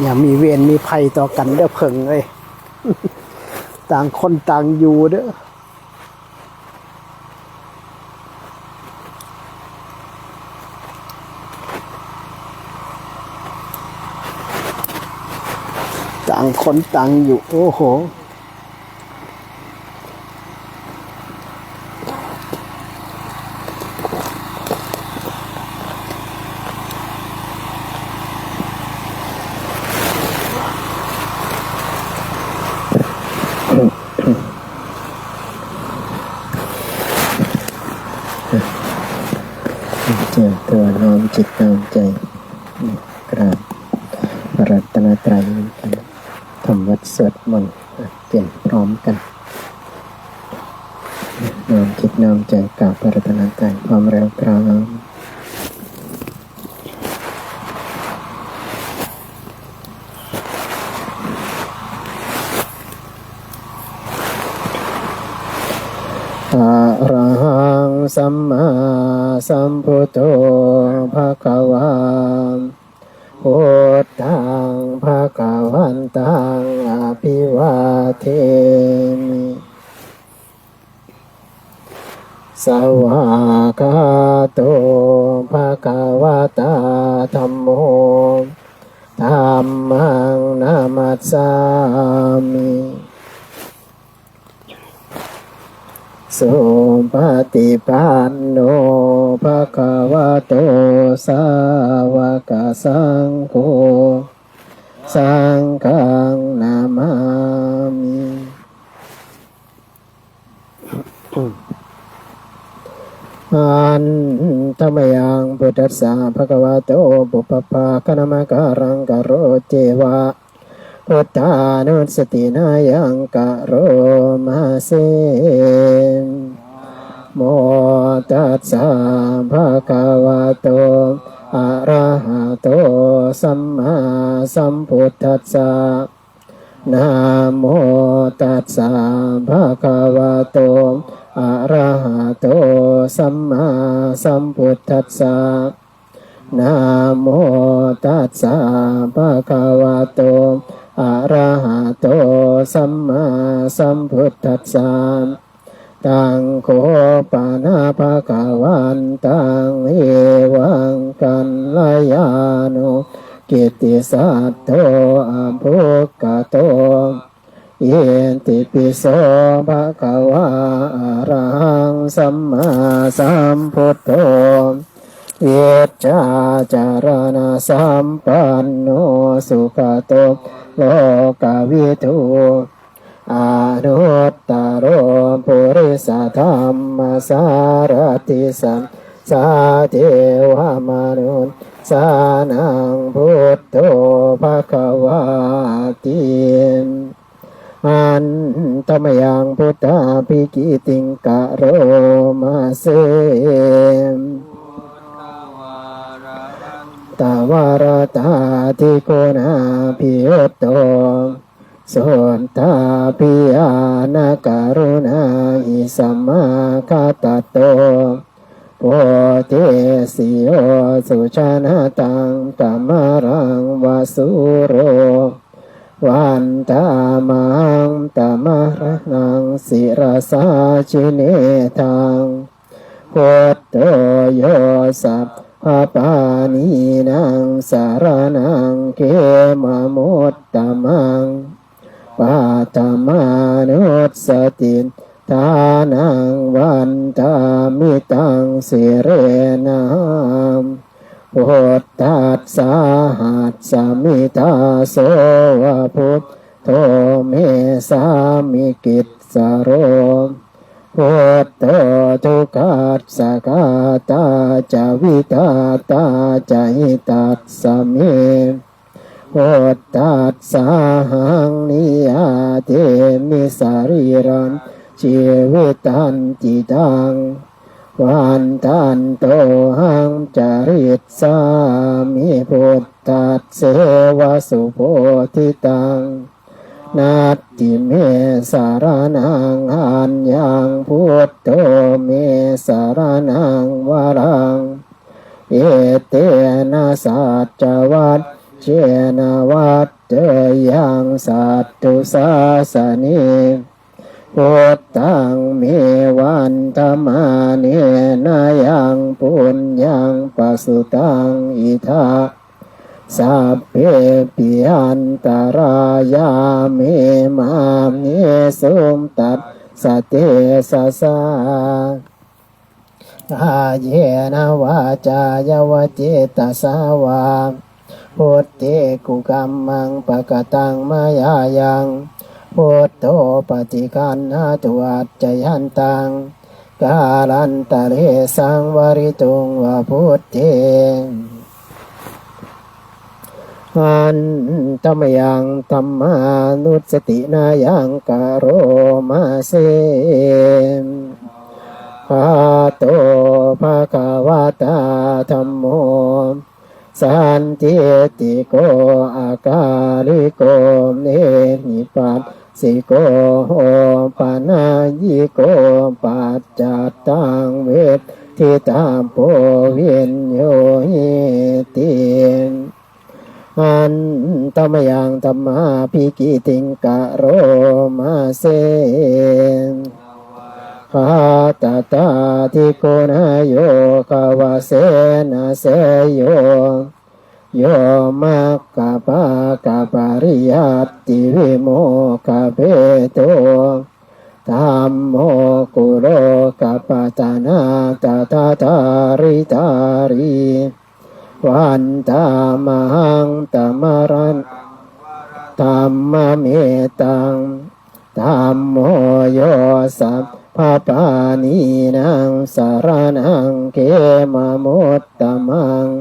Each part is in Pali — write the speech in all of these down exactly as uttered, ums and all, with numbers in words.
อย่ามีเวรมีภัยต่อกันเด้อเพิ่งเอ้ย ต่างคนต่างอยู่เด้อ ต่างคนต่างอยู่ โอ้โห เตรียมตัวน้อมจิตน้อมใจ กราบพระรัตนตรัยกัน ทำวัตรสวดมนต์ เตรียมพร้อมกัน น้อมจิตน้อมใจกราบพระรัตนตรัยพร้อมแล้วครับ Arahaṃ sammāsambuddho bhagavā. Buddhaṃ bhagavantaṃ abhivādemi. Svākkhāto bhagavatā dhammo. Dhammaṃ namassāmi. Supaṭipanno bhagavato sāvakasaṅgho. Saṅghaṃ namāmi. Handa mayaṃ buddhassa bhagavato pubbabhāganamakāraṃ karoti va. Buddhānussatinayaṃ karoma se. Namo tassa bhagavato arahato sammāsambuddhassa. Namo tassa bhagavato arahato sammāsambuddhassa. Namo tassa bhagavato arahato sammāsambuddhassa. Taṃ kho pana bhagavantaṃ evaṃ kalyāṇo kittisaddo abbhuggato. Itipi so bhagavā arahaṃ sammāsambuddho vijjācaraṇasampanno sugato lokavidū anuttaro purisadammasārathi satthā devamanussānaṃ buddho bhagavāti. Handa mayaṃ buddhābhigītiṃ karoma se. Tavaratādiguṇābhiyutto suddhābhiñāṇakaruṇāhi samāgatatto bodhesi yo sujanataṃ kamalaṃva sūro vandāmahaṃ tamaharaṃ sirasā jinendaṃ. Buddho yo sabbapāṇīnaṃ saraṇaṃ khemamuttamaṃ paṭhamānussatiṭṭhānaṃ vandāmi taṃ sirenahaṃ. Buddhassāhasmi dāso va buddho me sāmikissaro. Buddho dukkhassa ghātā ca vidhātā ca hitassa me. Buddhassāhaṃ niyyādemi sarīrañjīvitañcidaṃ vandantohaṃ carissāmi buddhasseva subodhitaṃ. Natthi me saraṇaṃ aññaṃ buddho me saraṇaṃ varaṃ. Etena saccavajjena vaḍḍheyyaṃ satthu sāsane. Buddhaṃ me vandamānena yaṃ puññaṃ pasutaṃ idha, sabbepi antarāyā me māhesuṃ tassa tejasā. Kāyena vācāya va cetasā vā, buddhe kukammaṃ pakataṃ mayā yaṃ, buddho paṭiggaṇhatu accayantaṃ, kālantare saṃvarituṃ va buddhe. Handa mayaṃ dhammānussatinayaṃ karoma se. Svākkhāto bhagavatā dhammo, sandiṭṭhiko akāliko ehipassiko opanayiko paccattaṃ veditabbo viññūhīti. Handa mayaṃ dhammābhigītiṃ karoma se. Svākkhātatādiguṇayogavasena seyyo, yo maggapākapariyattivimokkhabhedo, dhammo kulokapatanā tadadhāridhārī, vandāmahaṃ tamaraṃ dhammametaṃ. Dhammo yo sabbapāṇīnaṃ saraṇaṃ khemamuttamaṃ,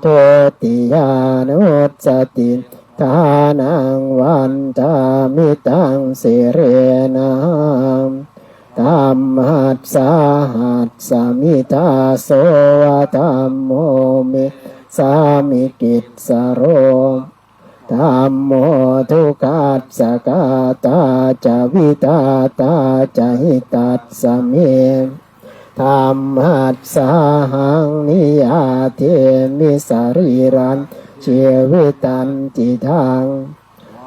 dutiyānussatiṭṭhānaṃ vandāmi taṃ sirenahaṃ. Dhammassāhasmi dāso va dhammo me sāmikissaro, dhammo dukkhassa ghātā ca vidhātā ca hitassa me, dhammassāhaṃ niyyādemi sarīrañjīvitañcidaṃ,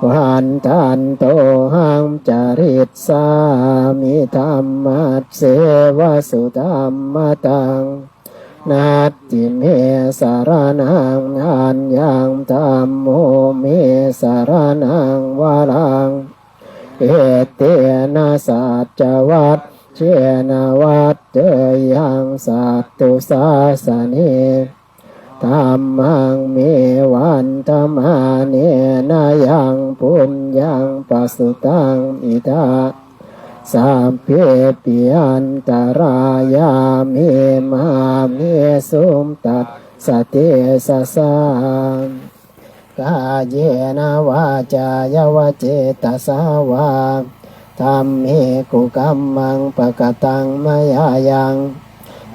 vandantohaṃ carissāmi dhammasseva sudhammataṃ. Natthi me saraṇaṃ aññaṃ, dhammo me saraṇaṃ varaṃ, etena saccavajjena vaḍḍheyyaṃ satthu sāsane. Dhammaṃ me vandamānena yaṃ puññaṃ pasutaṃ idha, sabbepi antarāyā me māhesuṃ tassa tejasā. Kāyena vācāya va cetasā vā, dhamme kukammaṃ pakataṃ mayā yaṃ,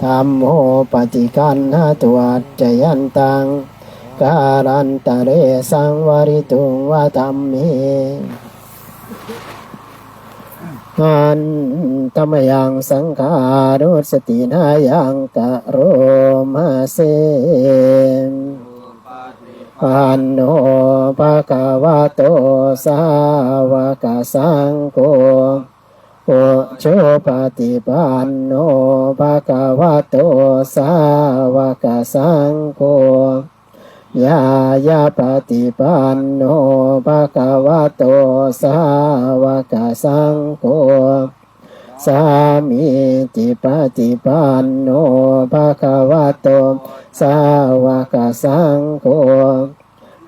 dhammo paṭiggaṇhatu accayantaṃ, kālantare saṃvarituṃ va dhamme. Handa mayaṃ saṅghānussatinayaṃ karoma se. Panno bhagavato sāvakasaṅgho, ujupaṭipanno bhagavato sāvakasaṅgho, ñāyapaṭipanno bhagavato sāvakasaṅgho, sāmīcipaṭipanno bhagavato sāvakasaṅgho,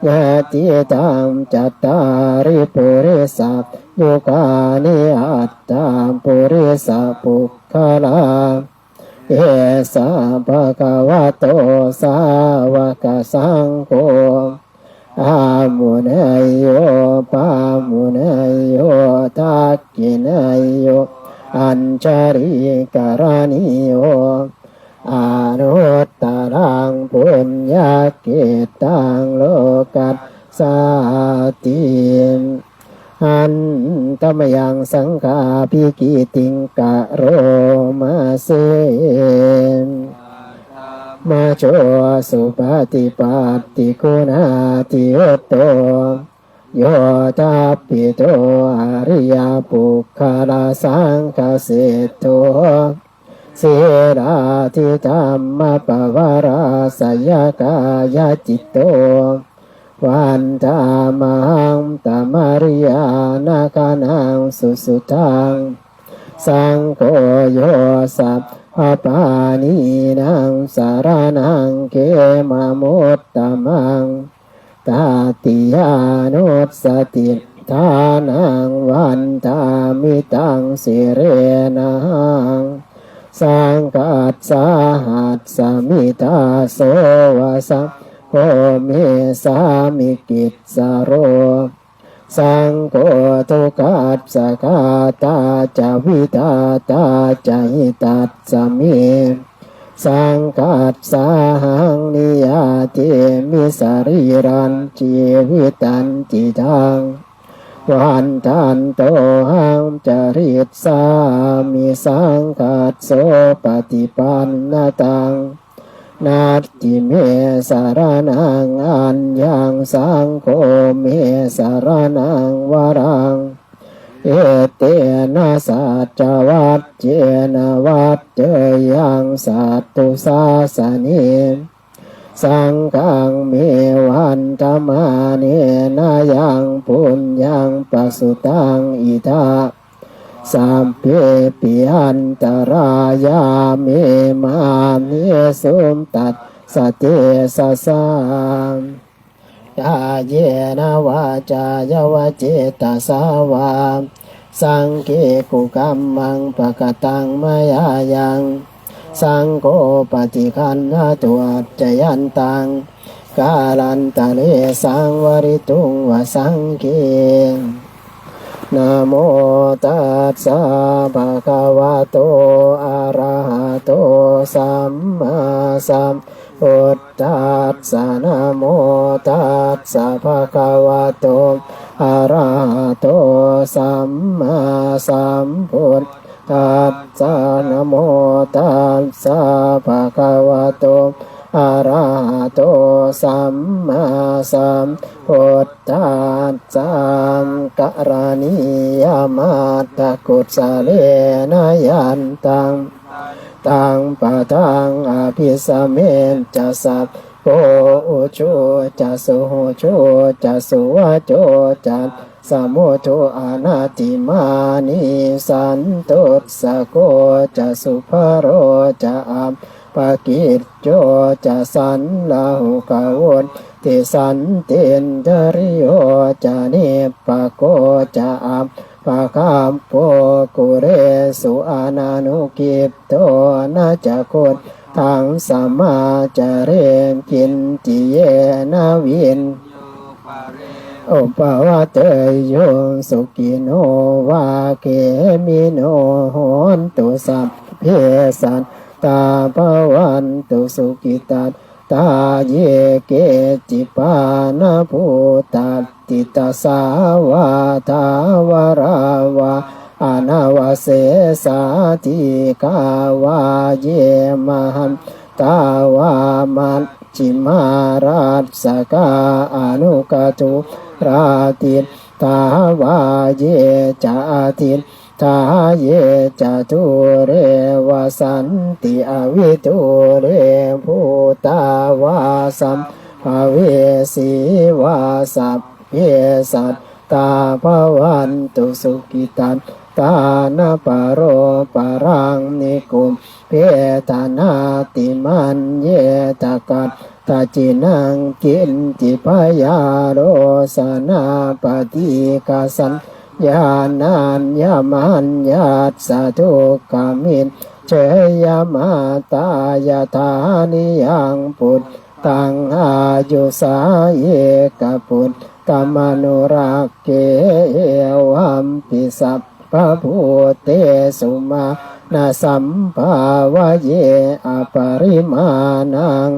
yadidaṃ cattāri purisayugāni aṭṭha purisapuggalā, esa bhagavato sāvakasaṅgho, āhuneyyo pāhuneyyo dakkhiṇeyyo añjalikaraṇīyo, anuttaraṃ puññakkhettaṃ lokassāti. Handa mayaṃ saṅghābhigītiṃ karoma se. majjho supaṭipattiguṇādiyutto, yoṭṭhabbidho ariyapuggalasaṅghaseṭṭho, sīlādidhammapavarāsayakāyacitto, vandāmahaṃ tamariyāna gaṇaṃ susuddhaṃ. Saṅgho yo sabbapāṇīnaṃ saraṇaṃ khemamuttamaṃ, tatiyānussatiṭṭhānaṃ vandāmi taṃ sirenahaṃ. Saṅghassāhasmi dāso va saṅgho me sāmikissaro. Saṅgho dukkhassa ghātā ca vidhātā ca hitassa me. Saṅghassāhaṃ niyyādemi sarīrañjīvitañcidaṃ. Vandantohaṃ carissāmi saṅghassopaṭipannataṃ. Natthi me saraṇaṃ aññaṃ, saṅgho me saraṇaṃ varaṃ. Etena saccavajjena vaḍḍheyyaṃ satthu sāsane. Saṅghaṃ me vandamānena yaṃ puññaṃ pasutaṃ idha, sabbepi antarāyā me māhesuṃ tassa tejasā. Kāyena vācāya va cetasā vā, saṅghe kukammaṃ pakataṃ mayā yaṃ, saṅgho paṭiggaṇhatu accayantaṃ, kālantare saṃvarituṃ va saṅghe. Namo tassa bhagavato arahato sammāsambuddhassa. Namo tassa bhagavato arahato sammāsambuddhassa. Namo tassa bhagavato arahato sammāsambuddhassa. Karaṇīyamatthakusalena yantaṃ taṃ padaṃ abhisamecca, sabbo ujū ca suhujū ca suvaco cassa mudu anatimānī, santussako ca subharo ca appakicco ca sallahukavutti, santindriyo ca nipako ca appagabbho, kulesu ananugiddho, na ca khuddaṃ samācare kiñci, yena viññū pare upavadeyyuṃ. Sukhino vā khemino hontu, sabbe sattā bhavantu sukhitattā. Ye keci pāṇabhūtatthi, tasā vā thāvarā va anavasesā, dīghā vā ye mahantā vā, maj jhimā rassakā aṇukathūlā, diṭṭhā vā ye ca adiṭṭhā, ye ca dūre vasanti avidūre, bhūtā vā sambhavesī vā, sabbe sattā bhavantu sukhitattā. Na paro paraṃ nikum bheta, nātimaññetha katthaci naṃ kiñci, byārosanā paṭīghasaññā, nāññamaññassa dukkhamiccheyya. Mātā yathā niyaṃ puttaṃ, āyusā ekaputtamanurakkhe, evampi sab bhabūtesu mānasambhāvaye aparimāṇaṃ.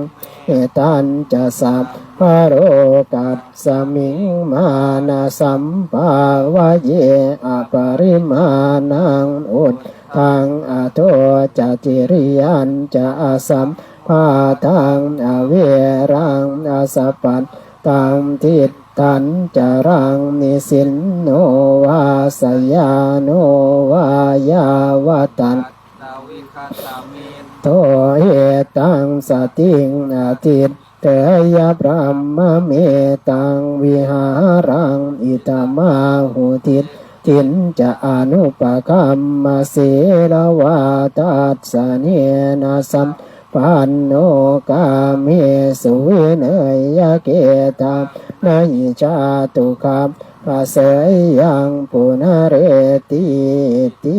Mettañca sabbalokasmiṃ mānasambhāvaye aparimāṇaṃ, uddhaṃ adho ca tiriyañca asam pādaṃ averaṃ asapattaṃ, tiṭṭhañcaraṃ nisinno vā sayāno vā yāvatassa vigatamiddho, etaṃ satiṃ adhiṭṭheyya, brahmametaṃ vihāraṃ idhamāhu. Diṭṭhiñca anupagamma sīlavā dassanena sampanno, kāmesu vineyya gedhaṃ, na hi jātu gabbhaseyyaṃ punaretīti.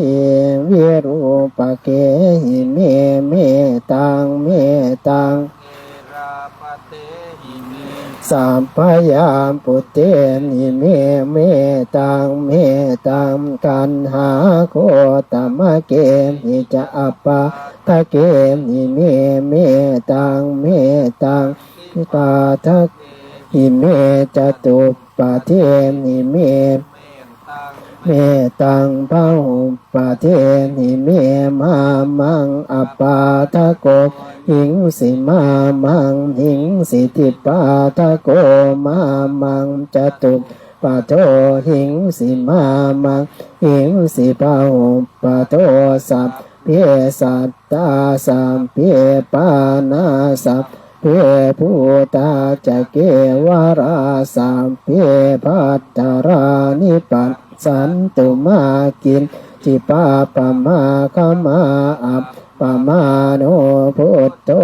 Virūpakkhehi me metaṃ, metaṃ sabbapāṇabhūtehi me metaṃ, metaṃ kaṇhāgotamakkehi ca apādakehi me metaṃ, metaṃ pādakehi me catuppadehi me metaṃ bahuppadehi me. Mā maṃ apādako hingsi, mā maṃ hingsi dvipādako, mā maṃ catuppado hingsi, mā maṃ hingsi bahuppado. Sabbe sattā sabbe pāṇā sabbe bhūtā ca kevalā, sabbe bhadrāni passantu mā kiñci pāpamāgamā. Appamāṇo buddho,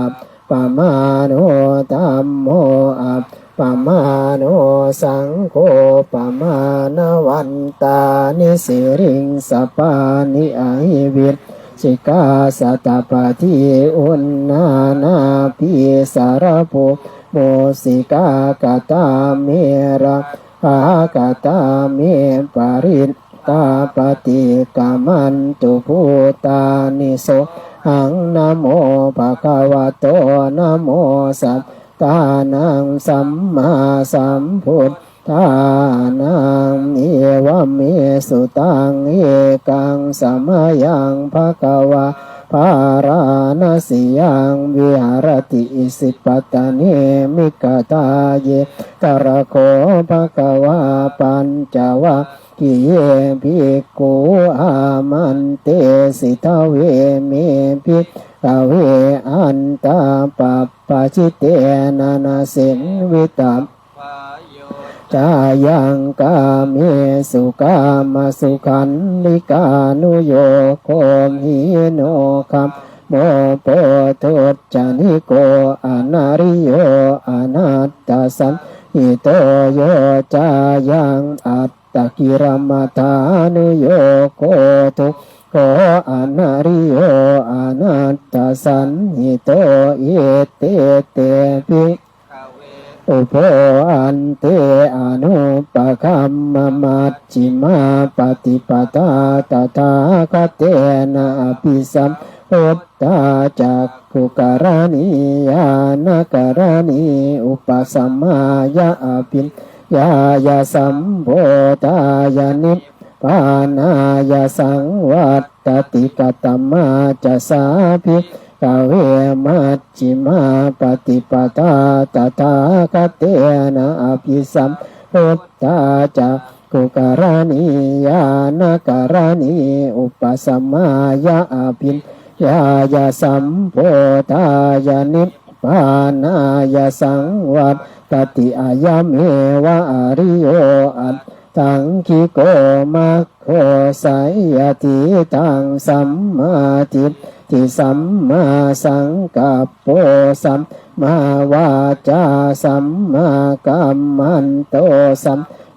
appamāṇo dhammo, appamāṇo saṅgho, pamāṇavantāni siriṃsapāni ahi vicchikā satapadī uṇṇānābhī sarabū mūsikā. Katā me rakkhā, katā me parittā, paṭikkamantu bhūtāni. Sohaṃ namo bhagavato, namo sattannaṃ sammāsambuddhānaṃ. Evaṃ me sutaṃ. Ekaṃ samayaṃ bhagavā bārāṇasiyaṃ viharati isipatane migadāye. Tatra kho bhagavā pañcavaggiye bhikkhū āmantesi: Dveme, bhikkhave, antā pabbajitena na sevitabbo yo cāyaṃ kāmesu kāmasukhallikānuyogo hīno gammo pothujjaniko anariyo anatthasañhito, yo cāyaṃ attakilamathānuyogo dukkho anariyo anatthasañhito. Ete te, bhikkhave, ubho ante anupagamma majjhimā paṭipadā tathāgatena abhisambuddhā cakkhukaraṇī ñāṇakaraṇī upasamāya abhiññāya sambodhāya nibbānāya saṃvattati. Katamā ca sā, bhikkhave, maj jhimā paṭipadā tathāgatena abhisambuddhā cakkhukaraṇī ñāṇakaraṇī upasamāya abhiññāya sambodhāya nibbānāya saṃvattati? Ayameva ariyo aṭṭhaṅgiko mag go, seyyathidaṃ: sammādiṭṭhi sammāsaṅkappo sammāvācā sammākammanto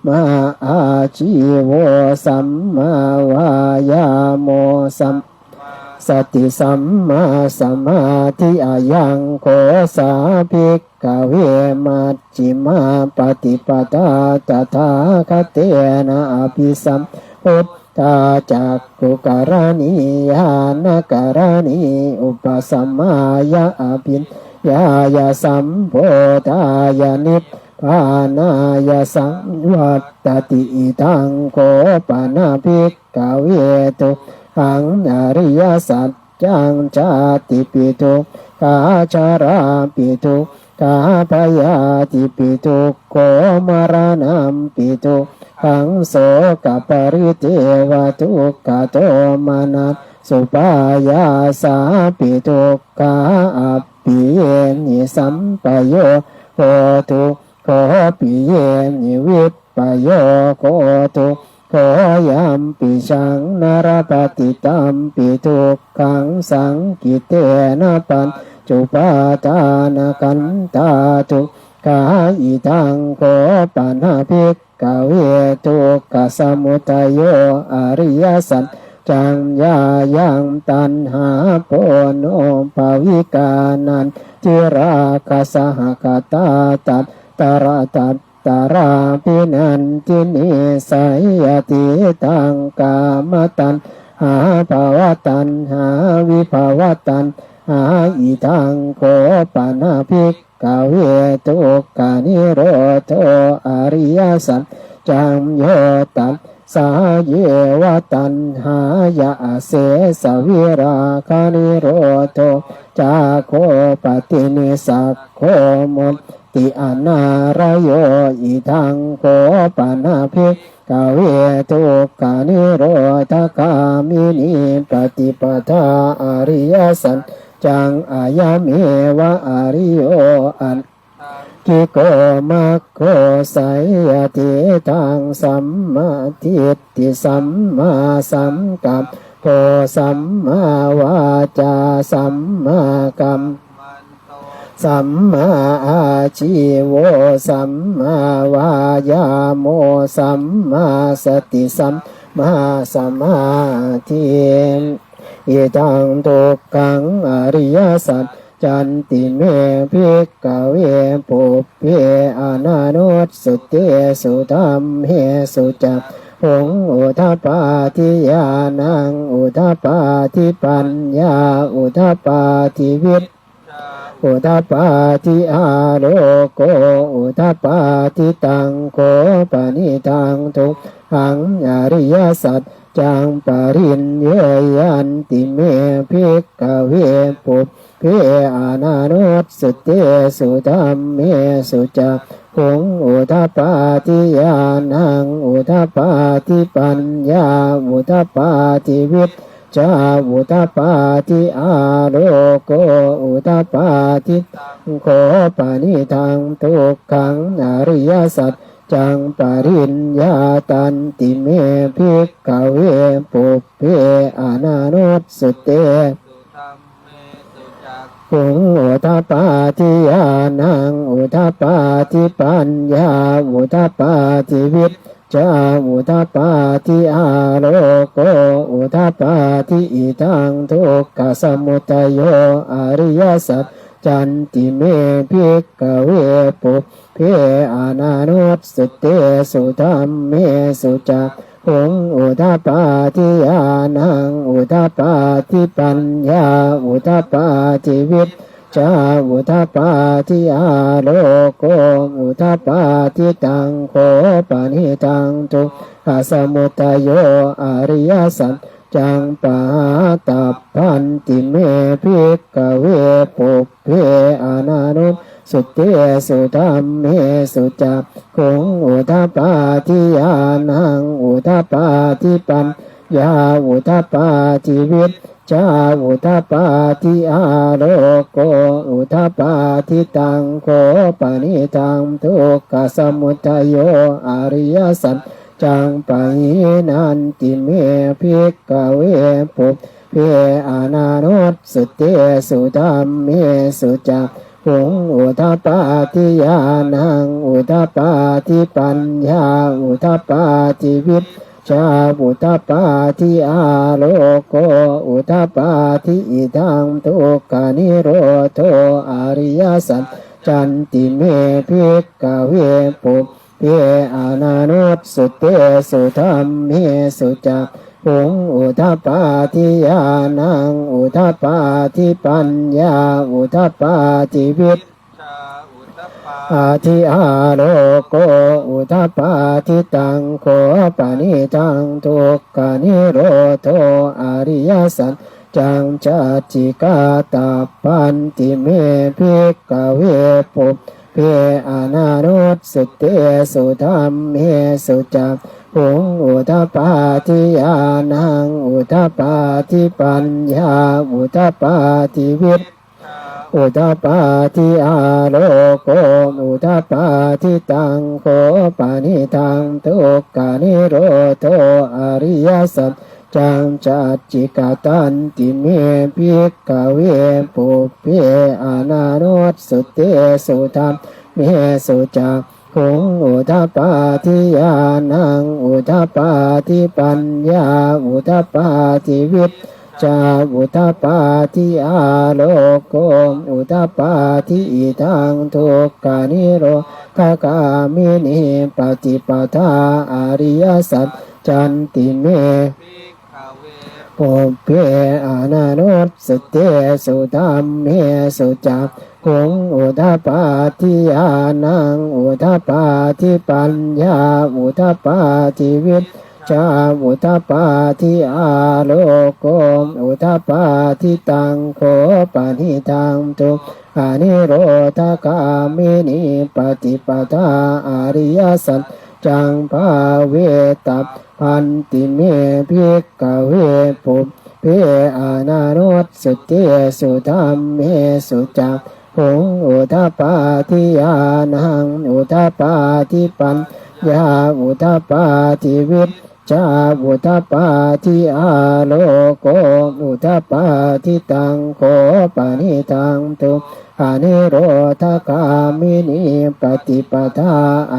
sammāājīvo sammāvāyāmo sammāsati sammāsamādhi. Ayaṃ kho sā, bhik khave, majjhimā paṭipadā tathāgatena abhisambuddhā cakkhukaraṇī ñāṇakaraṇī upasamāya abhiññāya sambodhāya nibbānāya saṃvattati. Idaṃ kho pana, bhikkhave, dukkhaṃ ariyasaccaṃ niccaṃ. Jātipi dukkhā jarāpi dukkhā byādhipi dukkho maraṇampi dukkhaṃ sokaparidevadukkhadomanassupāyāsāpi dukkhā appiyehi sampayogo dukkho piyehi vippayogo dukkho yampicchaṃ na labhati tampi dukkhaṃ saṅkhittena pañcupādānakkhandhā dukkhā. Idaṃ kho pana bhikkhave dukkhasamudayo ariyasaccaṃ yāyaṃ taṇhā ponobbhavikā nandirāgasahagatā tatra tat trābhinandinī seyyathīdaṃ kāmataṇhā bhavataṇhā vibhavataṇhā. Idaṃ kho pana bhikkhave dukkhanirodho ariyasaccaṃ yo tas sāyeva taṇhāya asesavirāganirodho cāgo paṭinissaggo mutti anālayo. Idaṃ kho pana bhikkhave dukkhanirodhagāminī paṭipadā ariyasaccaṃ ayameva ariyo aṭ ṭhiko maggo seyyathīdaṃ sammādiṭṭhi sammāsaṅkappo sammāvācā sammākammanto sammāājīvo sammāvāyāmo sammāsati sammāsamādhi. Idaṃ dukkhaṃ ariyasaccanti me bhikkhave pubbe ananussutesu dhammesu cakkhuṃ udapādi ñāṇaṃ udapādi paññā udapādi vijjā udapādi āloko udapādi. Taṃ kho panidaṃ dukkhaṃ ariyasaccaṃ pariññeyyanti me bhikkhave pubbe ananussutesu dhammesu cakkhuṃ udapādi ñāṇaṃ udapādi paññā udapādi vijjā udapādi āloko udapādi. Taṃ kho panidaṃ dukkhaṃ ariyasaccaṃ pariññātanti me bhikkhave pubbe ananussutesu dhammesu cakkhuṃ udapādi ñāṇaṃ udapādi paññā udapādi vijjā udapādi āloko udapādi. Idaṃ dukkhasamudayo ariyasaccanti me bhikkhave pubbe ananussutesu dhammesu cakkhuṃ udapādi ñāṇaṃ udapādi paññā udapādi vijjā udapādi āloko udapādi. Taṃ kho panidaṃ dukkhasamudayo ariyasaccaṃ pahātabbanti me bhikkhave pubbe ananussutesu dhammesu cakkhuṃ udapādi ñāṇaṃ udapādi paññā udapādi vijjā udapādi āloko udapādi. Taṃ kho panidaṃ dukkhasamudayo ariyasaccaṃ pahīnanti me bhikkhave pubbe ananussutesu dhammesu cakkhuṃ udapādi ñāṇaṃ udapādi paññā udapādi vijjā udapādi āloko udapādi. Idaṃ dukkhanirodho ariyasaccanti me bhikkhave pubbe ananussutesu dhammesu cakkhuṃ udapādi ñāṇaṃ udapādi paññā udapādi vijjā udapādi āloko udapādi. Taṃ kho panidaṃ dukkhanirodho ariyasaccaṃ saccānañcañcajjikā. Tappanti me bhikkhave pubbe ananussutesu dhammesu cakkhuṃ udapādi ñāṇaṃ udapādi paññā udapādi vijjā udapādi āloko udapādi. Taṃ kho panidaṃ dukkhanirodho ariyasaccaṃ sacchikatanti me bhikkhave pubbe ananussutesu dhammesu cakkhuṃ udapādi ñāṇaṃ udapādi paññā udapādi vijjā udapādi āloko udapādi. Idaṃ dukkhanirodhagāminī paṭipadā ariyasaccanti me pubbe ananussutesu dhammesu cakkhuṃ udapādi ñāṇaṃ udapādi paññā udapādi vijjā udapādi āloko udapādi. Taṃ kho panidaṃ dukkhanirodhagāminī paṭipadā ariyasaccaṃ bhāvetabbanti me bhikkhave pubbe ananussutesu dhammesu cakkhuṃ udapādi ñāṇaṃ udapādi paññā udapādi vijjā udapādi āloko udapādi. Taṃ kho panidaṃ dukkhanirodhagāminī paṭipadā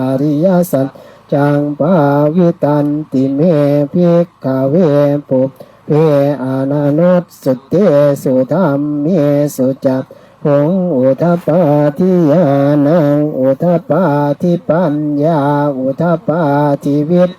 ariyasaccaṃ bhāvitanti me bhikkhave pubbe ananussutesu dhammesu cakkhuṃ udapādi ñāṇaṃ udapādi paññā udapādi vijjā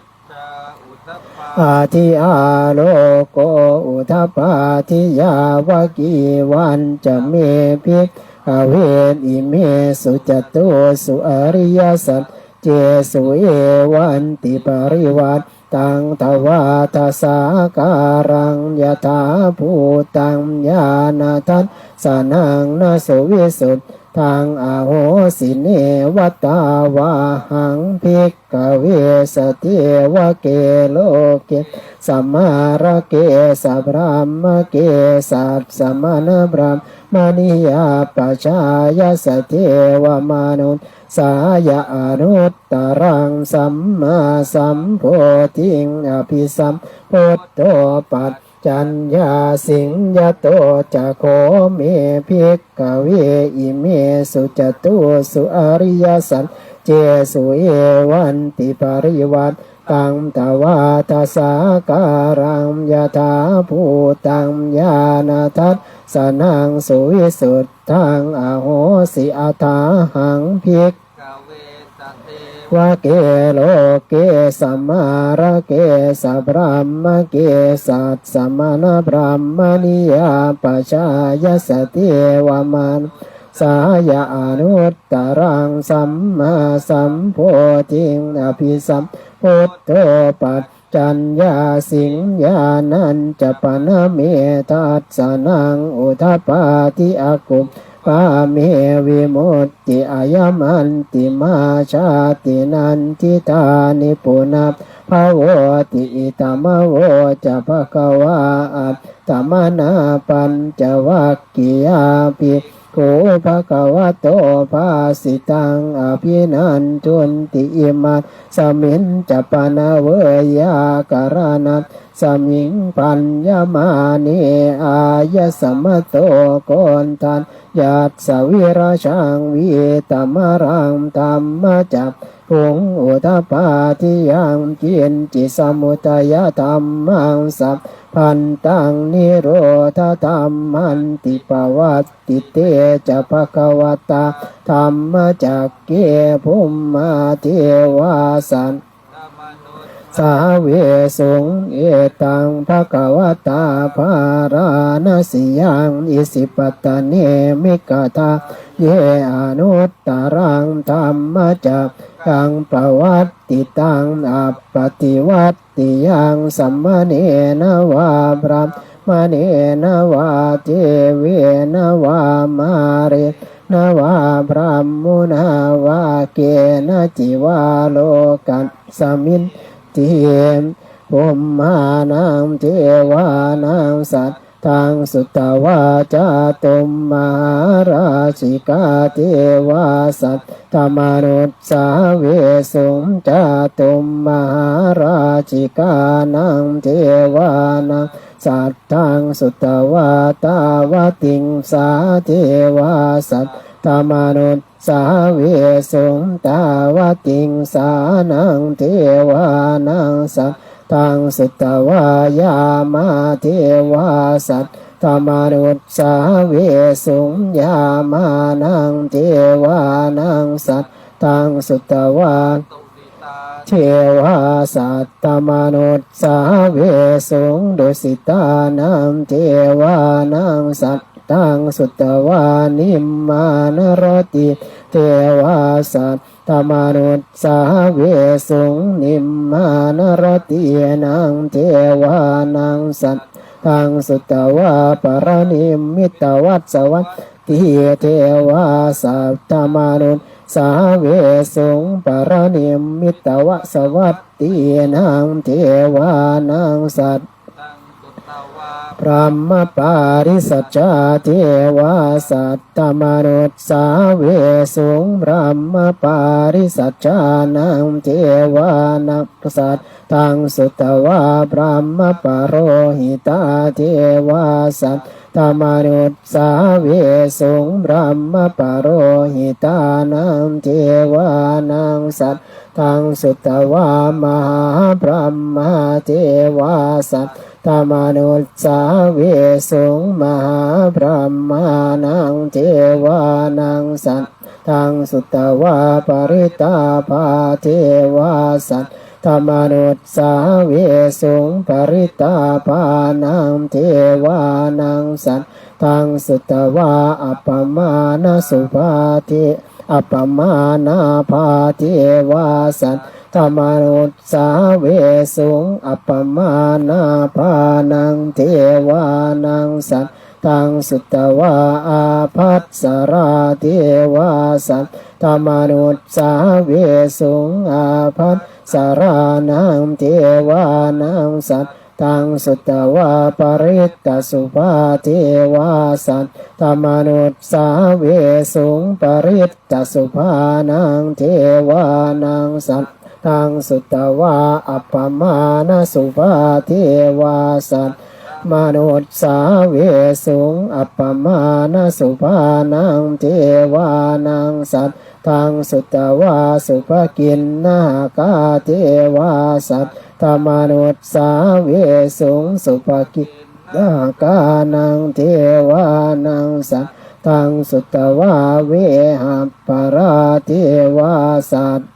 udapādi āloko udapādi. Yāvakīvañca me bhikkhave imesu catūsu ariyasaccesu evantiparivaṭṭaṃ dvādasākāraṃ yathābhūtaṃ ñāṇadassanaṃ na suvisuddhaṃ ahosi. Neva tāvāhaṃ bhikkhave sadevake loke samārake sabrahmake sassamaṇabrāhmaṇiyā pajāya sadevamanussāya anuttaraṃ sammāsambodhiṃ abhisambuddho paccaññāsiṃ. Yato ca kho me bhikkhave imesu catūsu ariyasaccesu evantiparivaṭṭaṃ dvādasākāraṃ yathābhūtaṃ ñāṇadassanaṃ suvisuddhaṃ ahosi. Athāhaṃ bhikkhave sadevake loke samārake sabrahmake sassamaṇabrāhmaṇiyā pajāya sadevamanussāya anuttaraṃ sammāsambodhiṃ abhisambuddho paccaññāsiṃ. Ñāṇañca pana me dassanaṃ udapādi akuppā me vimutti ayamantimā jāti natthidāni punabbhavoti. Idamavoca bhagavā. Attamanā pañcavaggiyā bhikkhū bhagavato bhāsitaṃ abhinandunti. Imasmiñca pana veyyākaraṇasmiṃ bhaññamāne āyasmato koṇḍaññassa virajaṃ vītamalaṃ dhammacakkhuṃ udapādi yaṅkiñci samudayadhammaṃ sabbantaṃ nirodhadhammanti. Pavattite ca bhagavatā dhammacakke bhummā devā saddamanussavesuṃ: Etaṃ bhagavatā bārāṇasiyaṃ isipatane migadāye anuttaraṃ dhammacakkaṃ pavattitaṃ appaṭivattiyaṃ samaṇena vā brāhmaṇena brāhmaṇena vā devena vā mārena vā brahmunā vā kenaci vā lokasminti. Bhummānaṃ devānaṃ saddaṃ sutvā cātummahārājikā devā saddamanussāvesuṃ. Cātummahārājikānaṃ devānaṃ saddaṃ sutvā tāvatiṃsā devā saddamanussāvesuṃ. Tāvatiṃsānaṃ devānaṃ saddaṃ sutvā yāmā devā saddamanussāvesuṃ. Yāmānaṃ devānaṃ saddaṃ sutvā devā saddamanussāvesuṃ. Tusitānaṃ devānaṃ saddaṃ sutvā nimmānaratī devā saddamanussāvesuṃ. Nimmānaratīnaṃ devānaṃ saddaṃ sutvā paranimmitavasavattī devā saddamanussāvesuṃ. Paranimmitavasavattīnaṃ devānaṃ saddaṃ brahmapārisajjā devā saddamanussāvesuṃ. Brahmapārisajjānaṃ devānaṃ saddaṃ sutvā brahmapurohitā devā saddamanussāvesuṃ. Brahmapurohitānaṃ devānaṃ saddaṃ sutvā mahābrahmā devā saddamanussāvesuṃ. Mahābrahmānaṃ devānaṃ saddaṃ sutvā parittābhā devā saddamanussāvesuṃ. Parittābhānaṃ devānaṃ saddaṃ sutvā appamāṇasubhā de- appamāṇābhā devā saddamanussāvesuṃ. Appamāṇābhānaṃ devānaṃ saddaṃ sutvā ābhassarā devā saddamanussāvesuṃ. Ābhassarānaṃ devānaṃ saddaṃ sutvā parittasubhā devā saddamanussāvesuṃ. Parittasubhānaṃ devānaṃ saddaṃ sutvā appamāṇasubhā devā saddamanussāvesuṃ. Appamāṇasubhānaṃ devānaṃ saddaṃ sutvā subhakiṇhakā devā saddamanussāvesuṃ. Subhakiṇhakānaṃ devānaṃ saddaṃ sutvā vehapphalā devā sad-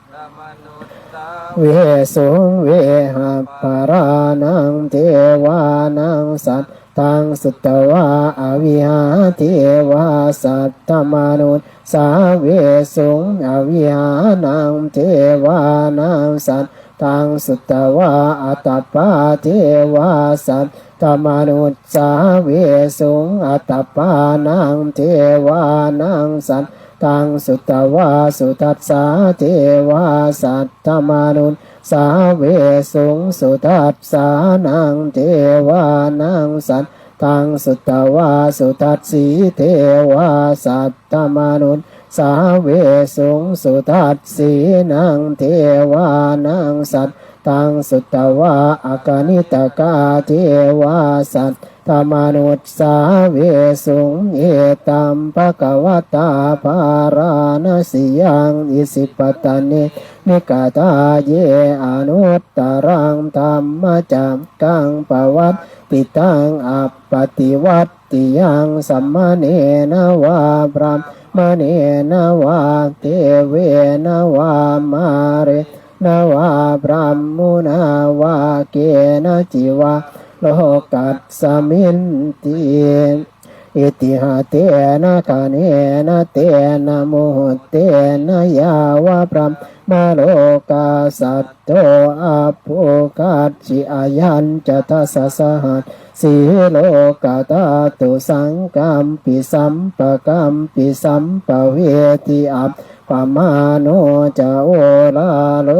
vesuṃ. Vehapphalānaṃ devānaṃ saddaṃ sutvā avihā devā saddamanussāvesuṃ. Avihānaṃ devānaṃ saddaṃ sutvā atappā devā saddamanussāvesuṃ. Atappānaṃ devānaṃ saddaṃ sutvā sudassā devā saddamanussāvesuṃ. Sudassānaṃ devānaṃ saddaṃ sutvā sudassī devā saddamanussāvesuṃ. Sudassīnaṃ devānaṃ saddaṃ sutvā akaniṭakā devā saddamanussāvesuṃ. Etaṃ bhagavatā bārāṇasiyaṃ isipatane migadāye anuttaraṃ dhammacakkaṃ pavattitaṃ appaṭivattiyaṃ samaṇena vā brāhmaṇena vā devena vā mārena vā brahmunā vā kenaci vā lokasminti. Itiha tena khaṇena tena muhuttena yāva brahmalokā saddo abbhuggacchi. Ayañca dasasahassī lokadhātu saṅkampi sampakampi sampavedhi appamāṇo ca oḷāro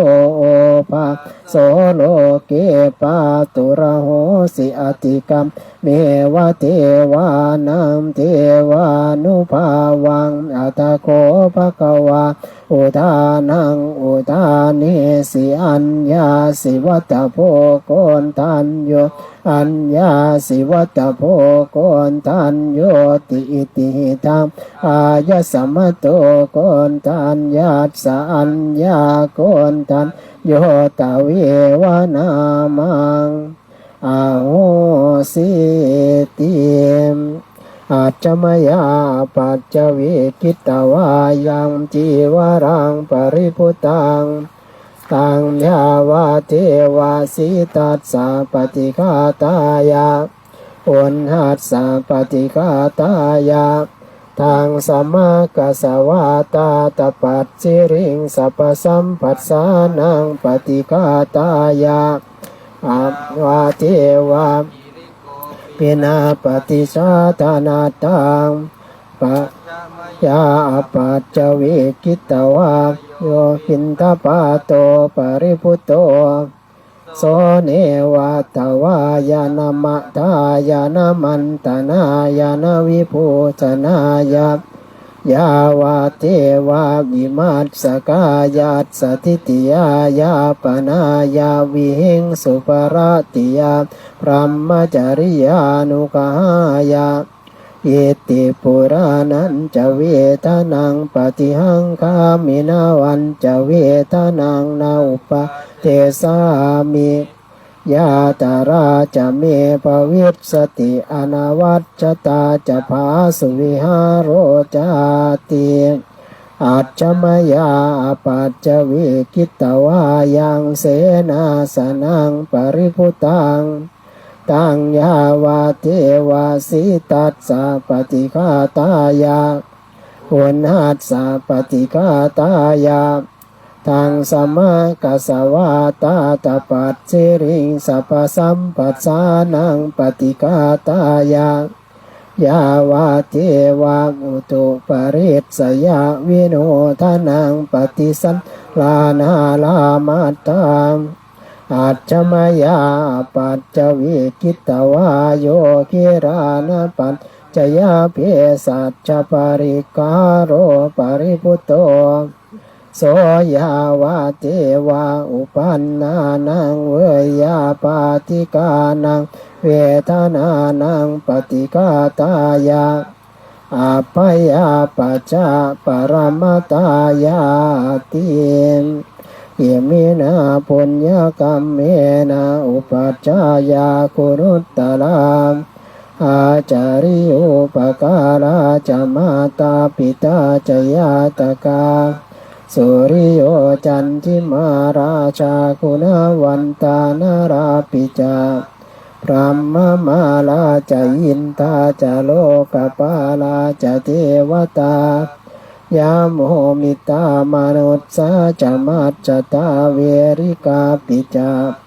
obhāso loke pāturahosi. Atikam meva devānaṃ devānubhāvaṃ. Atha kho bhagavā udānaṃ udānesi: Aññāsi vata bho Koṇḍañño, aññāsi vata bho Koṇḍaññoti. Itihidaṃ āyasmato Koṇḍaññassa aññākoṇḍañño tveva nāmaṃ ahosīti. Ajja mayā apaccavekkhitvā yaṃ cīvaraṃ paribhuttaṃ, taṃ yāvadeva sītassa paṭighātāya, uṇhassa paṭighātāya, taṃ samaggassa vātātapassiriṃ sabbasampassānaṃ paṭighātāya, āvadeva pīṇāpaṭicchādanatthaṃ. Ajja mayā apaccavekkhitvā yo piṇḍapāto paribhutto, so neva davāya na madāya na maṇḍanāya na vibhūsanāya, yāvadeva imassa kāyassa ṭhitiyā yāpanāya vihiṃsuparatiyā brahmacariyānuggahāya. Iti purāṇañca vedanaṃ paṭihaṅkhāmi navañca vedanaṃ na uppādessāmi, yātrā ca me bhavissati anavajjatā ca phāsuvihāro cāti. Ajja mayā apaccavekkhitvā yaṃ senāsanaṃ paribhuttaṃ, taṃ yāvadeva sītassa paṭighātāya, uṇhassa paṭighātāya, taṃ samaggassa vātātapassiriṃ sabbasampassānaṃ paṭighātāya, yāvadeva utuparissayavinodanaṃ paṭisallānārāmatthaṃ. Ajja mayā apaccavekkhitvā yo gilānapaccayabhesajjaparikkhāro paribhutto, so yāvadeva uppannānaṃ veyyābādhikānaṃ vedanānaṃ paṭighātāya, abyāpajjhaparamatāyāti. Iminā puññakammena upajjhāyā guṇuttarā, ācariyūpakārā ca mātā pitā ca ñātakā, suriyo candimā rājā guṇavantā narāpi ca, brahmamārā ca indā ca lokapālā ca devatā, yamo mittā manussā ca majjhattā verikāpi ca,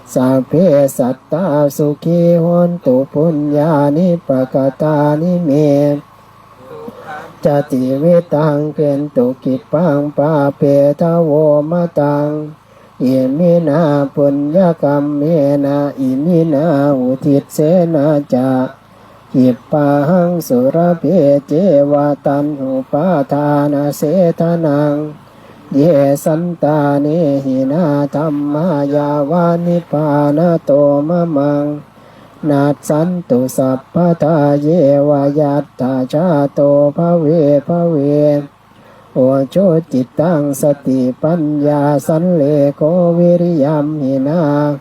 sabbe sattā sukhī hontu puññāni pakatāni me, ca tividhaṃ dentu khippaṃ pāpetha vomataṃ. Iminā puññakammena iminā uddissena ca khippāhaṃ sulabhe ceva taṇhupādānachedanaṃ, ye santāne hinā dhammā yāva nibbānato mamaṃ, nassantu sabbadā yeva yattha jāto bhave bhave. Ujucittaṃ satipaññā sallekho viriyamhinā,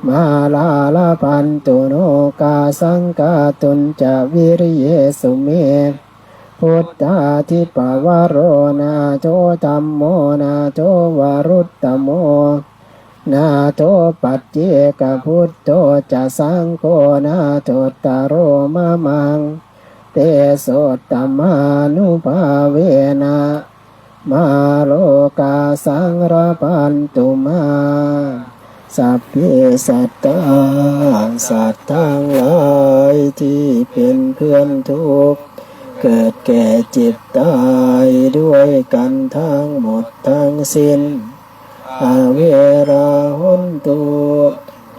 mārā labhantu nokāsaṃ kātuñca viriyesu me. Buddhādhipavaro nātho, dhammo nātho varuttamo, nātho paccekabuddho ca, saṅgho nāthottaro mamaṃ. tejottamānubhāvena mārokāsaṃ labhantu mā. Sabbe sattā สัตว์ทั้งหลายที่เป็นเพื่อนทุกข์ เกิดแก่เจ็บตายด้วยกันทั้งหมดทั้งสิ้น averā hontu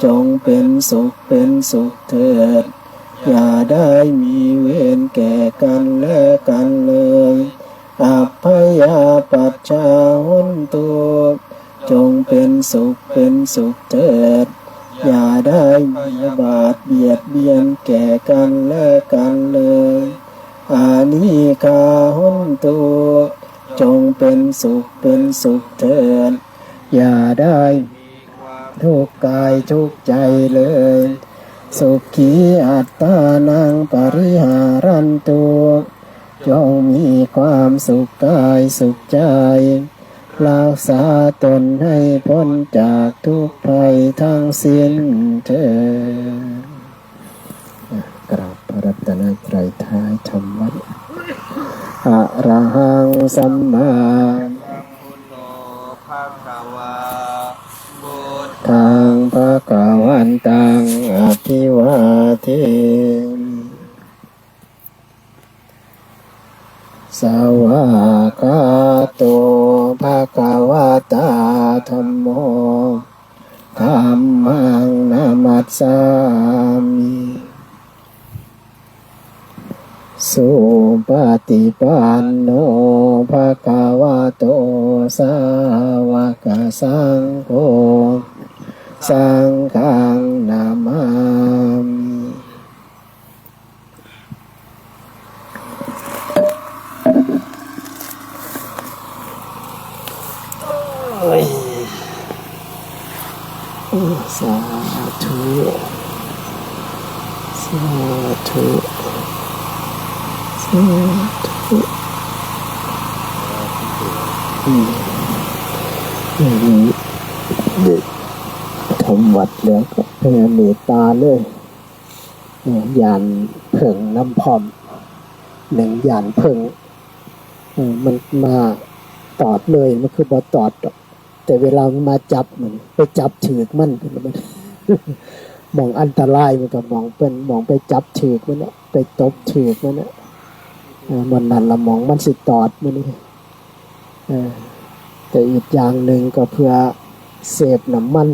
จงเป็นสุขเป็นสุขเถิด อย่าได้มีเวรแก่กันและกันเลย abyāpajjhā hontu จงเป็นสุขเป็นสุขเถิด อย่าได้พยาบาทเบียดเบียนแก่กันและกันเลย anīghā hontu จงเป็นสุขเป็นสุขเถิด อย่าได้ทุกข์กายทุกข์ใจเลย sukhī attānaṃ pariharantu จงมีความสุขกายสุขใจ รักษาตนให้พ้นจากทุกข์ภัยทั้งสิ้นเถิด กราบพระรัตนตรัยท้ายทำวัตร arahaṃ sammā buddhaṃ bhagavantaṃ abhivādemi. Svākkhāto bhagavatā dhammo, dhammaṃ namassāmi. Supaṭipanno bhagavato sāvakasaṅgho, saṅghaṃ namāmi. สาธุ สาธุ สาธุ อืม อย่างนี้ เด็กทำวัตรแล้วก็แผ่เมตตาเลย เนี่ย หยาดเพิ่งนำพร้อม หนึ่งหยาดเพิ่ง เออ มันมาตอดเลย มันคือบ่ตอดดอก แต่เวลามันมาจับมัน ไปจับถืกมัน หม่องอันตรายมันก็หม่องเพิ่น หม่องไปจับถืกมันน่ะ ไปตบถืกมันน่ะ เออ มันนั่นละหม่องมันสิตอดมันนี่ เออ แต่อีกอย่างหนึ่งก็เพื่อเซฟน้ำมัน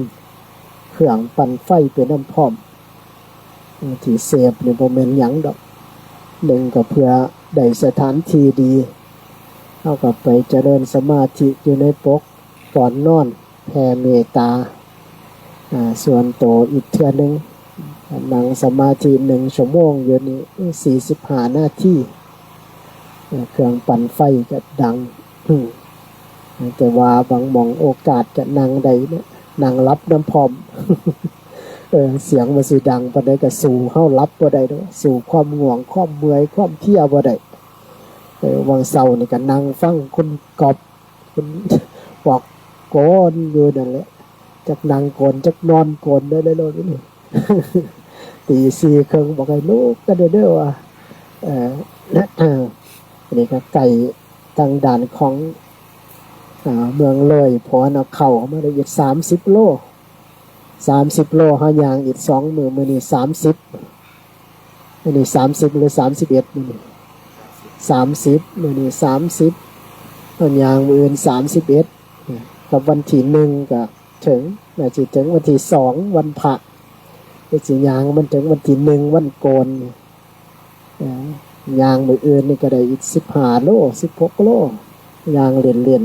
เครื่องปั่นไฟไปนำพร้อม เออ ที่เซฟนี่บ่แม่นหยังดอก หนึ่งก็เพื่อได้สถานที่ดี เฮาก็ไปเจริญสมาธิอยู่ในปก ก่อนนอน แผ่เมตตา อ่า ส่วนโตอีกเทื่อหนึ่ง นั่งสมาธิหนึ่งชั่วโมงอยู่นี่ สี่สิบห้านาที เออ เครื่องปั่นไฟก็ดัง อืม แต่ว่าบางหม่องโอกาสก็นั่งได้นะ นั่งหลับนำพร้อม เออ เสียงมันสิดังปานใดก็สู้เฮาหลับบ่ได้ดอก สู้ความง่วง ความเมื่อย ความเพลียบ่ได้ เออ วังเช้านี่ก็นั่งฟังคุณก๊อฟ คุณบอกโกนอยู่นั่นแหละ จักนั่งโกน จักนอนโกน ได้ๆ โลดนี่ ตีสี่ครึ่งบอกให้ลุกกันเด้อว่า เอ่อ อันนี้ก็ใกล้ทางด้านของ อ่า เมืองเลย พอเฮาเข้ามาได้อีกสามสิบโล สามสิบโล เฮาย่างอีกสองมื้อ มื้อนี้สามสิบ มื้อนี้สามสิบหรือสามสิบเอ็ด มื้อนี้ สามสิบ มื้อนี้สามสิบ เฮาย่างมื้ออื่นสามสิบเอ็ด กับวันที่หนึ่งก็ถึง น่าสิถึงวันที่สอง วันพระ ก็สิย่างมันถึงวันที่หนึ่ง วันโกน เอ่อ ย่างมื้ออื่นนี่ก็ได้อีกสิบห้าโล สิบหกโล ย่างเล่น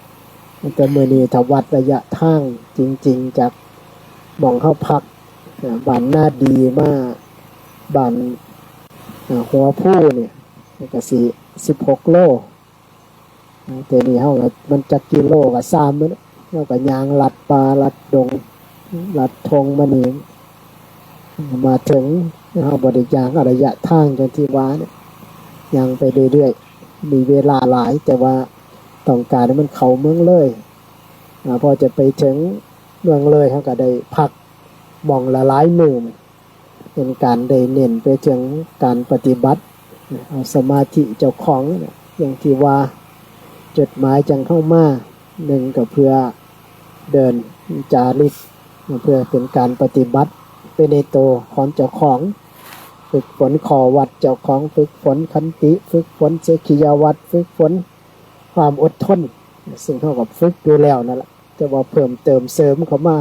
ๆ แต่มื้อนี้ถ้าวัดระยะทางจริงๆ จากหม่องเฮาพัก เอ่อ บ้านนาดีมาบ้าน เอ่อ หัวภูนี่ ก็สิสิบหกโล แต่นี่เฮาก็ มันจักกิโลก็ซ่ามมัน เฮาก็ย่างลัดป่าลัดดง ลัดทงมานี่ มาถึง เฮาบ่ได้ย่างเอาระยะทางจั่งที่ว่าเนี่ย ย่างไปเรื่อยๆ มีเวลาหลาย แต่ว่าต้องการให้มันเข้าเมืองเลย อ่า พอจะไปถึงเมืองเลย เฮาก็ได้พักหม่องละหลายมื้อ เป็นการได้เน้นไปถึงการปฏิบัติ เอาสมาธิเจ้าของนั่นแหละ อย่างที่ว่า จุดหมายจั่งเข้ามา หนึ่งก็เพื่อเดินจาริก เพื่อเป็นการปฏิบัติไปในตัวของเจ้าของ ฝึกฝนข้อวัดเจ้าของ ฝึกฝนขันติ ฝึกฝนเสขียวัตร ฝึกฝนความอดทน ซึ่งเขาก็ฝึกอยู่แล้วนั่นแหละ แต่ว่าเพิ่มเติมเสริมเข้ามา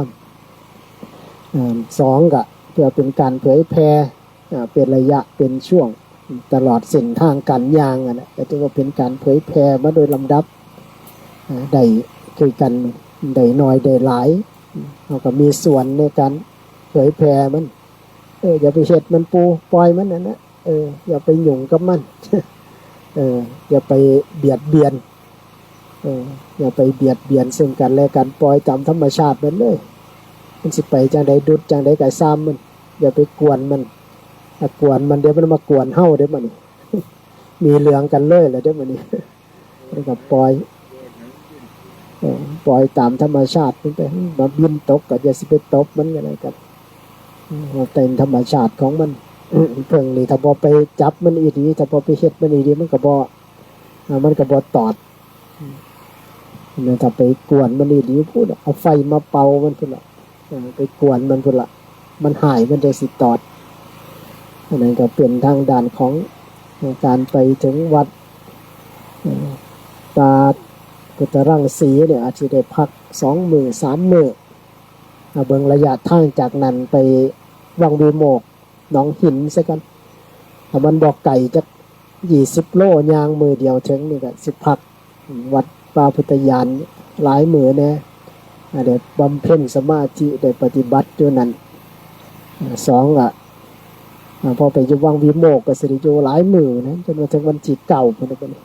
อ่า สองก็เพื่อเป็นการเผยแผ่ อ่า เป็นระยะเป็นช่วง ตลอดเส้นทางการย่างนั่นแหละ ก็ถือว่าเป็นการเผยแผ่มาโดยลำดับ อ่า ได้คือกัน ได้น้อยได้หลาย เขาก็มีส่วนในการเผยแผ่มัน เออ อย่าไปเฮ็ดมันปู ปล่อยมันนั่นนะ เออ อย่าไปหยุ่งกับมัน เออ อย่าไปเบียดเบียน เออ อย่าไปเบียดเบียนซึ่งกันและกัน ปล่อยตามธรรมชาติมันเลย มันสิไปจั่งใด ดุดจั่งใดก็ซ่ามมัน อย่าไปกวนมัน ถ้ากวนมัน เดี๋ยวมันมากวนเฮาเด้อบัดนี้ มีเรื่องกันเลยแหละเด้อบัดนี้ แล้วก็ปล่อย เออ ปล่อยตามธรรมชาติมันไป มาบินตกก็อย่าสิไปตบมันก็แล้วกัน มันเป็นธรรมชาติของมัน ผึ้งนี่ถ้าบ่ไปจับมันอีหลี ถ้าบ่ไปเฮ็ดมันอีหลี มันก็บ่ อ่า มันก็บ่ตอด นั่นถ้าไปกวนมันอีหลีพุ้นน่ะ เอาไฟมาเป่ามันพุ้นละ เออ ไปกวนมันพุ้นละ มันหาย มันจั่งสิตอด อันนั้นก็เป็นทางด้านของการไปถึงวัด เอ่อ ป่ากุตรังสีเนี่ย อาจสิได้พักสองมื้อสามมื้อ เอาเบิ่งระยะทางจากนั้นไปวังวิโมกข์ หนองหินซะก่อน ถ้ามันบ่ไกลจักยี่สิบโล ย่างมื้อเดียวถึงนี่ก็สิพัก วัดป่าพุทธญาณหลายมื้อแน่ อ่า ได้บำเพ็ญสมาธิ ได้ปฏิบัติอยู่นั่น อ่า สองก็ อ่า พอไปอยู่วังวิโมกข์ก็สิได้อยู่หลายมื้อนะ จนมาถึงวันที่เก้าพุ้นน่ะบัดนี้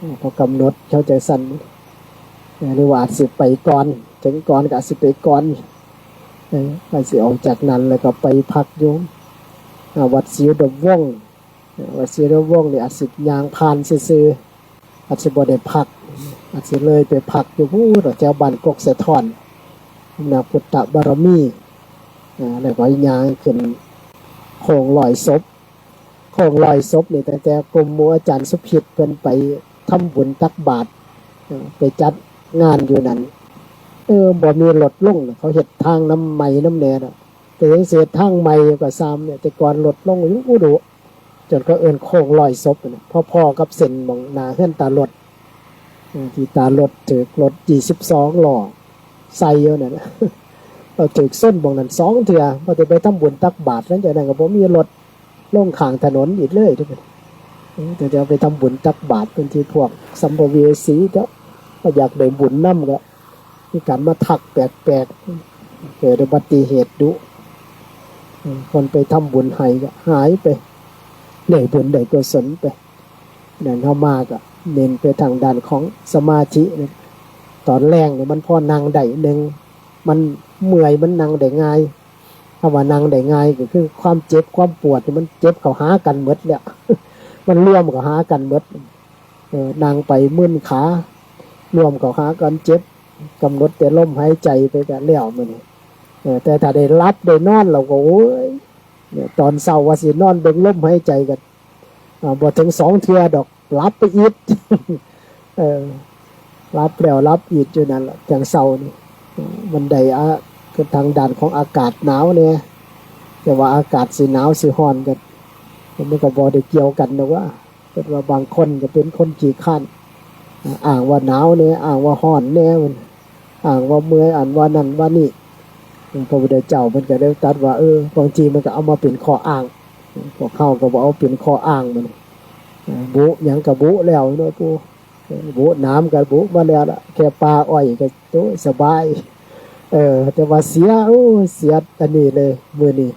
อ่า พอกำหนดเข้าใจสั้น อ่า หรือว่าอาจสิไปก่อน ถึงก่อนก็อาจสิไปก่อน เออ อาจสิออกจากนั้นแล้วก็ไปพักอยู่ อ่า วัดศรีอุดมวงศ์ วัดศรีอุดมวงศ์นี่อาจสิย่างผ่านซื่อๆ อาจสิบ่ได้พัก อาจสิเลยไปพักอยู่พุ้นแถวบ้านกกสะท้อน นะ พุทธบารมี อ่า แล้วก็ย่างขึ้นโค้งร้อยศพ โค้งร้อยศพนี่ตั้งแต่กลุ่มหมู่อาจารย์สุพิตเพิ่นไปทำบุญตักบาตร เออ ไปจัดงานอยู่นั่น เออ บ่มีรถลง เขาเฮ็ดทางนำใหม่นำแน่เนาะ แต่ยังสิเฮ็ดทางใหม่อยู่ก็ซ่ามเนี่ย แต่ก่อนรถลงอยู่ดุ จนเขาเอิ้นโค้งร้อยศพน่ะ พอๆ กับเส้นหม่องหน้าเฮือนตาหลด เออ ที่ตาหลดถืกรถยี่สิบสองล้อใส่อยู่นั่นน่ะ เออ ถืกชนหม่องนั้นสองเทื่อ พอสิไปทำบุญตักบาตร หลังจากนั้นก็บ่มีรถลงข้างถนนอีกเลยเด้อ เออ แต่เดี๋ยวไปทำบุญตักบาตร พื้นที่พวกสัมภเวสีก็ ก็อยากได้บุญนำก็ มีการมาทักแปลกๆ เกิดอุบัติเหตุดุ เออ คนไปทำบุญให้ก็หายไป ได้บุญได้กุศลไป นั้นเฮามาก็เน้นไปทางด้านของสมาธินะ ตอนแลงนี่มันพอนั่งได้ หนึ่ง มันเมื่อย มันนั่งได้ง่าย คำว่านั่งได้ง่ายก็คือความเจ็บความปวดนี่มันเจ็บเข้าหากันหมดแล้ว มันรวมเข้าหากันหมด เออ นั่งไปมึนขา รวมเข้าหากันเจ็บ กำหนดแต่ลมหายใจไปก็แล้วมื้อนี้ เออ แต่ถ้าได้หลับได้นอนแล้วก็ โอ้ย เนี่ย ตอนเช้าว่าสินอนเบิ่งลมหายใจก็ อ่า บ่ถึงสองเทื่อดอก หลับไปอีก เออ หลับแล้วหลับอีกอยู่นั่นล่ะ จั่งเช้านี่ เออ มันได้ อ่า คือทางด้านของอากาศหนาวแน่ แต่ว่าอากาศสิหนาวสิร้อนก็ มันก็บ่ได้เกี่ยวกันดอกว่า เพิ่นว่าบางคนก็เป็นคนขี้คร้าน อ้างว่าหนาวแน่ อ้างว่าร้อนแน่ มัน อ้างว่าเมื่อย อ้างว่านั่นว่านี่ พระพุทธเจ้าเพิ่นก็เลยตรัสว่า เออ บางทีมันก็เอามาเป็นข้ออ้าง พวกเฮาก็บ่เอาเป็นข้ออ้างมัน บุหยังก็บุแล้วเนาะปู่ บุหนามก็บุมาแล้วล่ะ แค่ป่าอ้อยก็ โอ้ย สบาย เออ แต่ว่าเสีย โอ้ย เสียอันนี้เลย มื้อนี้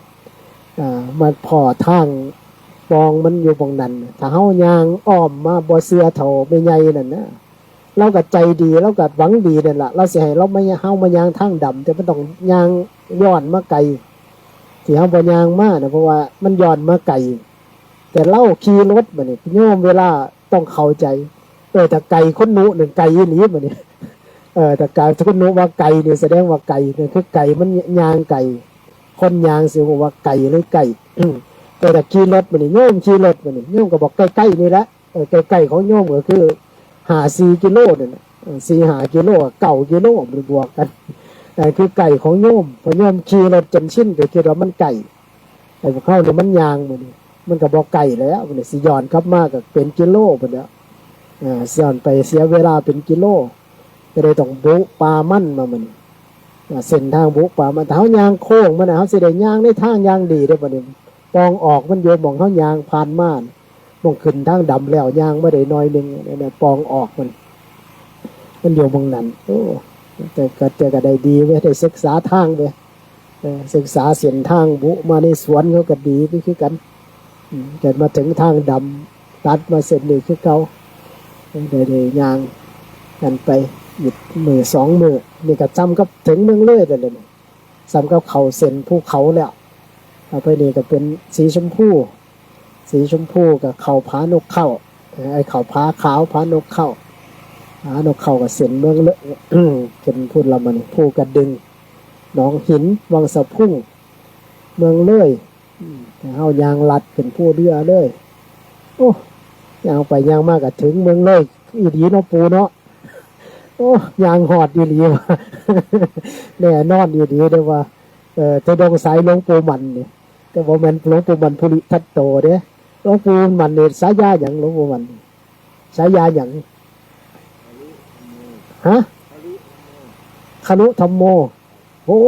อ่า มาพ้อทางป่องมันอยู่หม่องนั้น ถ้าเฮาย่างอ้อมมา บ่เชื่อเฒ่าแม่ใหญ่นั่นนะ ลาวก็ใจดี ลาวก็หวังดีนั่นล่ะ ลาวสิให้ลาวมา เฮามาย่างทางดำ แต่มันต้องย่างย้อนมาไกล ที่เฮาบ่ย่างมานะ เพราะว่ามันย้อนมาไกล แต่ลาวขี่รถบัดนี้ โยมเวลาต้องเข้าใจ เออ ถ้าไกลคนหนุนั่นไกลอีหลีบัดนี้ เออ ถ้าไกลคนหนุว่าไกลนี่แสดงว่าไกล นั่นคือไกล มันย่างไกล คนย่างสิฮู้ว่าไกลหรือใกล้ แต่ถ้าขี่รถมานี่ โยมขี่รถมานี่ โยมก็บอกใกล้ๆนี่แหละ เออ ใกล้ๆของโยมก็คือห้าสี่กิโลนั่นน่ะ เออ สี่ห้ากิโล เก้ากิโล มันบวกกัน นั่นคือใกล้ของโยม พอโยมขี่รถจนชินก็คิดว่ามันใกล้ ไอ้พวกเฮานี่มันย่างมื้อนี้ มันก็บ่ใกล้แล้ว มื้อนี้สิย้อนกลับมาก็เป็นกิโลพุ้นแหล้ว อ่า ย้อนไปเสียเวลาเป็นกิโล ก็เลยต้องบุป่ามันมามื้อนี้ อ่า เส้นทางบุป่ามัน ถ้าเฮาย่างโค้งมาน่ะ เฮาสิได้ย่างในทางอย่างดีเด้อบัดนี้ ปองออกมันอยู่หม่องเฮาย่างผ่านมาน่ะ หม่องขึ้นทางดำแล้วย่างมาได้หน่อยหนึ่ง นั่นน่ะ ปองออกมัน มันอยู่หม่องนั้น โอ้ แต่ก็ แต่ก็ได้ดีเว้ย ได้ศึกษาทางเว้ย เออ ศึกษาเส้นทางบุมาในสวนเขาก็ดีไปคือกัน อืม เกิดมาถึงทางดำ ตัดมาเส้นนี้คือเก่า ได้ ได้ย่างกันไปอีกมื้อสองมื้อ นี่ก็ส่ำกับถึงเมืองเลยแล้วนี่ ส่ำกับเข้าเส้นภูเขาแล้ว เอาไปนี่ก็เป็นสีชมพู สีชมพูก็เข้าผานกเข้า เอ่อ ไอ้เข้าผาขาว ผานกเข้า ผานกเข้าก็เส้นเมืองเลย ขึ้นพุ้นละมัน ภูกระดึง หนองหิน วังสะพุง เมืองเลย อืม แต่เฮาย่างลัดขึ้นภูเรือเลย โอ้ ย่างไปย่างมาก็ถึงเมืองเลยอีหลีเนาะปู่เนาะ โอ้ ย่างฮอดอีหลีว่ะ แน่นอนอีหลีเด้อว่า เอ่อ ธุดงค์สายหลวงปู่มั่นนี่ แต่บ่แม่นหลวงปู่มั่นภูริทัตโตเด้ หลวงปู่มั่นนี่ฉายาหยัง หลวงปู่มั่น ฉายาหยัง ฮะ คารุธัมโม โอ้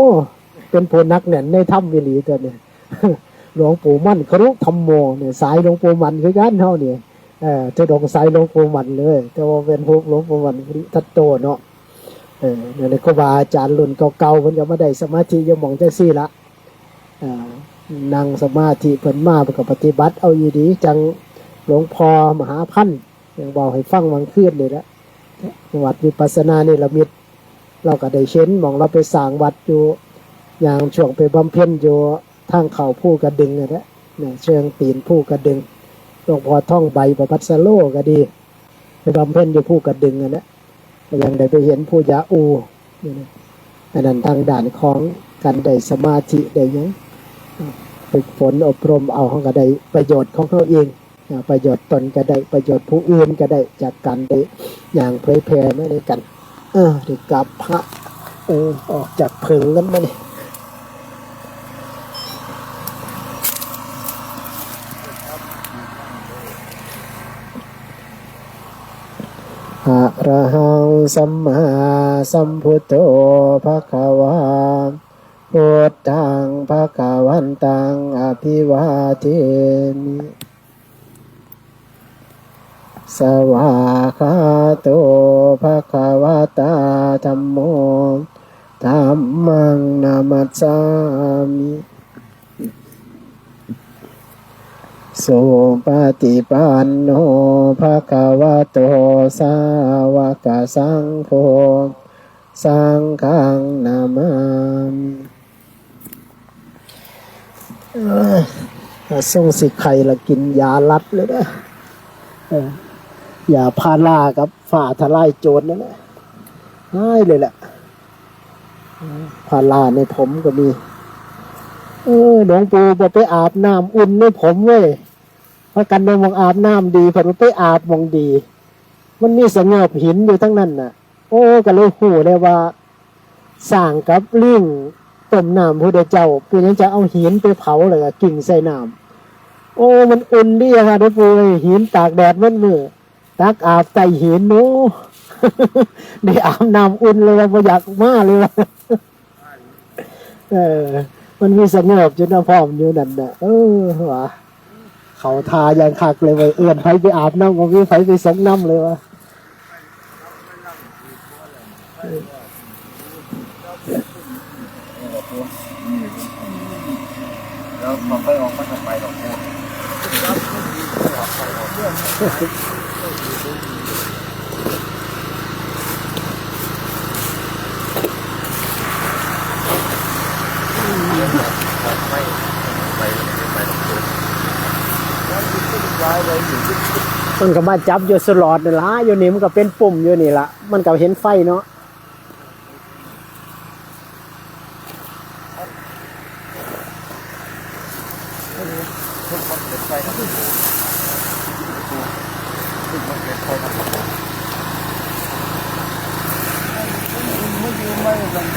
เป็นผู้หนักแน่นในธรรมอีหลีตัวนี้ หลวงปู่มั่น คารุธัมโมเนี่ย สายหลวงปู่มั่นคือกันเฮานี่ เอ่อ ธุดงค์สายหลวงปู่มั่นเลย แต่ว่าเป็นพวกหลวงปู่มั่นภูริทัตโตเนาะ เออ นั่นแหละ ครูบาอาจารย์รุ่นเก่าๆ เพิ่นก็มาได้สมาธิอยู่หม่องจังซี่ละ เอ่อ นั่งสมาธิเพิ่นมา เพิ่นก็ปฏิบัติเอาอีหลี จั่งหลวงพ่อมหาพันธ์ ยังเว้าให้ฟังเมื่อคืนนี่แหละ วัดวิปัสสนาเนรมิต เราก็ได้เห็นหม่องเราไปสร้างวัดอยู่ ย่างช่วงไปบำเพ็ญอยู่ทางเข้าภูกระดึงนั่นแหละ เนี่ย เชิงตีนภูกระดึง หลวงพ่อทองใบประภัสสโลก็ดี ไปบำเพ็ญอยู่ภูกระดึงนั่นแหละ ก็ยังได้ไปเห็นภูยาอูนี่นะ อันนั้นทางด้านของการได้สมาธิได้หยัง ฝึกฝนอบรมเอา เฮาก็ได้ประโยชน์ของเฮาเอง อ่า ประโยชน์ตนก็ได้ ประโยชน์ผู้อื่นก็ได้ จากการได้ย่างเผยแผ่มาด้วยกัน เออ ได้กราบพระ เออ ออกจากเผิงกันมานี่ Arahaṃ sammāsambuddho bhagavā. Buddhaṃ bhagavantaṃ abhivādemi. Svākkhāto bhagavatā dhammo. Dhammaṃ namassāmi. Supaṭipanno bhagavato sāvakasaṅgho. Saṅghaṃ namāmi. เอ้ย ถ้าทรงสิไข้ละกินยาลัดเลยนะ เออ ยาพารากับฟ้าทะลายโจรนั่นแหละ หายเลยแหละ พาราในผมก็มี เออ หลวงปู่บอกไปอาบน้ำอุ่นในผมเว้ย พากันในหม่องอาบน้ำดี เพิ่นว่าไปอาบหม่องดี มันมีสะเงือบหินอยู่ทั้งนั้นน่ะ โอ้ ก็เลยฮู้เลยว่า ช้างกับลิงต้มน้ำพุทธเจ้า เป็นหยังจะเอาหินไปเผาแล้วก็กิ่งใส่น้ำ โอ้ มันอุ่นดีอะค่ะหลวงปู่เอ้ย หินตากแดดมันมือ ตักอาบใต้หิน โอ้ ได้อาบน้ำอุ่นเลยว่าบ่อยากมาเลยว่า เออ มันมีสะเงือบอยู่นะ พร้อมอยู่นั่นน่ะ เออ ว่า เข้าท่าอย่างคักเลยเว้ย เอิ้นไผไปอาบน้ำ บ่มีไผไปสรงน้ำเลยว่ะ เดี๋ยวพอค่อยออกมาทำไมหรอก มันก็มาจับอยู่สุลอดนี่ล่ะ อยู่นี่มันก็เป็นปุ่มอยู่นี่ล่ะ มันก็เห็นไฟเนาะ เพิ่น Mā yū mayaṃ